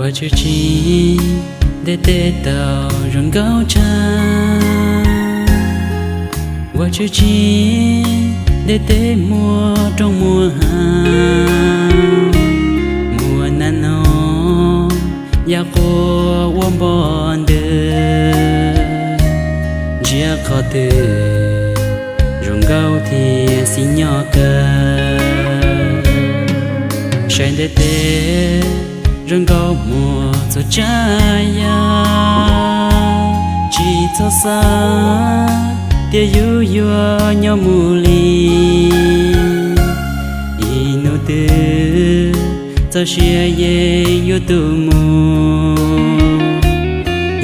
Ua tshwj tsim ntiaj teb tau zoo nkauj tshaj, ua tshwj tsim ntiaj teb muaj roob muaj hav, muaj nas noog, yam quas ua npoj ntws, ntsia qhov twg zoo nkauj thiab xis nyob kawg. Saib ntiaj teb zoo nkauj muaj txhua tsav yam, tsis txhob xav tias yus yuav nyob mus li. Ib hnub twg txoj sia yeej yuav tu mus,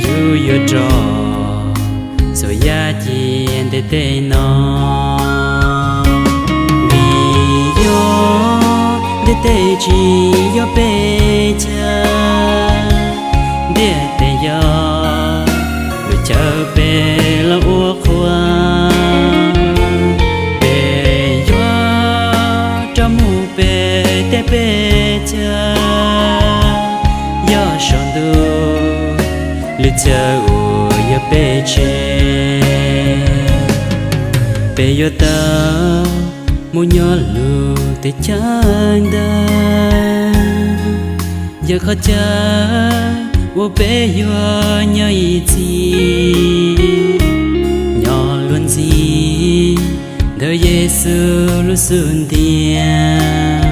yus yuav rov txhua yam cia ntiaj teb no. Vim yog ntiaj teb tsis yog peb chaw, ntiaj teb yog lub chaw peb los ua qhua. Peb yuav rov mus peb teb peb chaw, yog saum ntuj lub chaw uas yog peb tsev. Peb yuav tau mus nyob lub teb chaws ntawd, yog qhov chaw uas peb yuav nyob ib txhis, nyob luag ntxhi ntawm Yexus lub xub ntiag.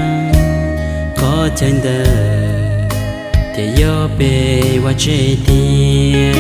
Qhov chaw ntawd thiaj yog peb vaj tse tiag.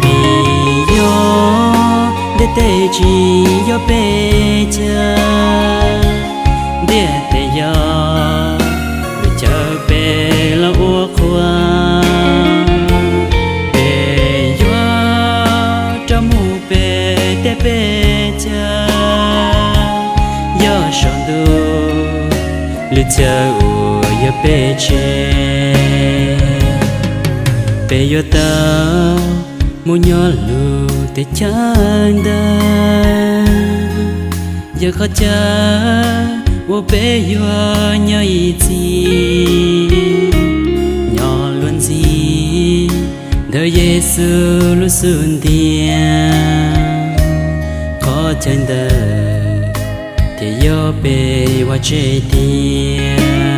Vim yog ntiaj teb tsis yog peb chaw, ntiaj teb yog lub chaw peb los ua qhua. Peb yuav rov mus peb teb peb chaw, yog saum ntuj lub chaw uas yog peb tsev. Peb yuav tau mus nyob lub teb chaws ntawd, yog qhov chaw uas peb yuav nyob ib txhis, nyob luag ntxhi ntawm Yexus lub xub ntiag. Qhov chaw ntawd thiaj yog peb vaj tse tiag.